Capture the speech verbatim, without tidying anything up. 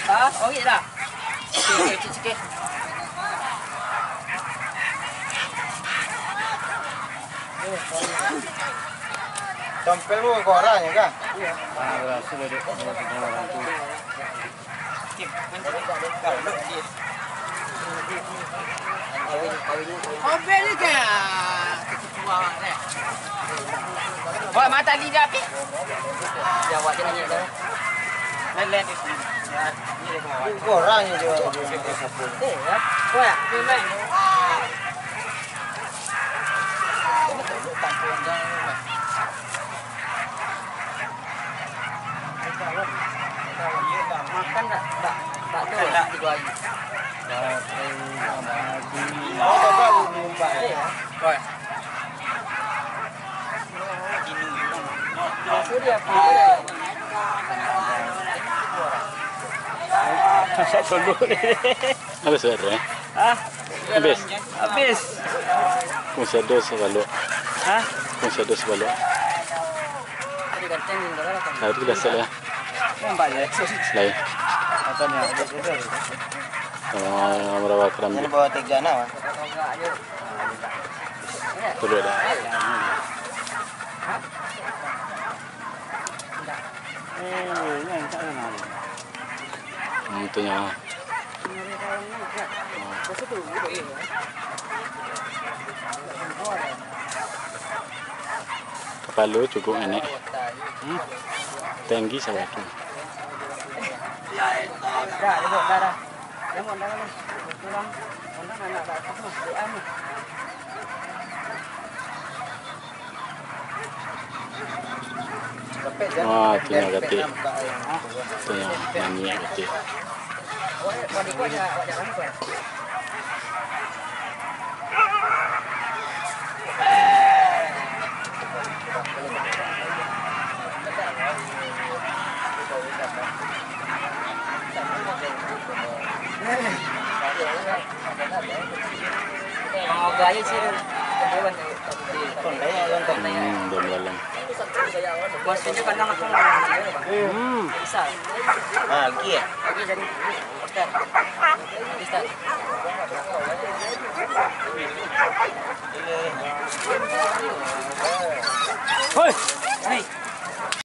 Ah, oke dah. Sikit, sikit, sikit. Tompel lu korang ya, kah? Iya. Ah, berhasil, Dek. Berhasil orang tu. Tompel ni kah? Wah, mata lidah, Pi. Ya, awak jangan nanya dah. Lain-lain di sini. Ya, ini dia kawan. Korang ni jual. Eh, ya. Kau ya? Ini main. Makan tak? Tak, tak tahu lah. Tiga hari. Oh, tak tahu. Eh, ya. Kau ya? Masak dulu. Habis suara, eh? Hah? Habis? Habis. Kung sado sabalok. Hah? Kung sado sabalok. Nah, itu biasa lah. Nampak je. Lain. Katanya, habis itu. Kalau mau merawa kerambit. Ini bawa tiga nama. Duduk dah. Hmm, tu nyawa. Kapalo cukup enek. Hmm. Tinggi sawakin. Wah, tu nyo gatik. Tu nyo nyanyi gatik. Hmm, dah belalang. Hmm. Ah, lagi ya? Hoi! Hei!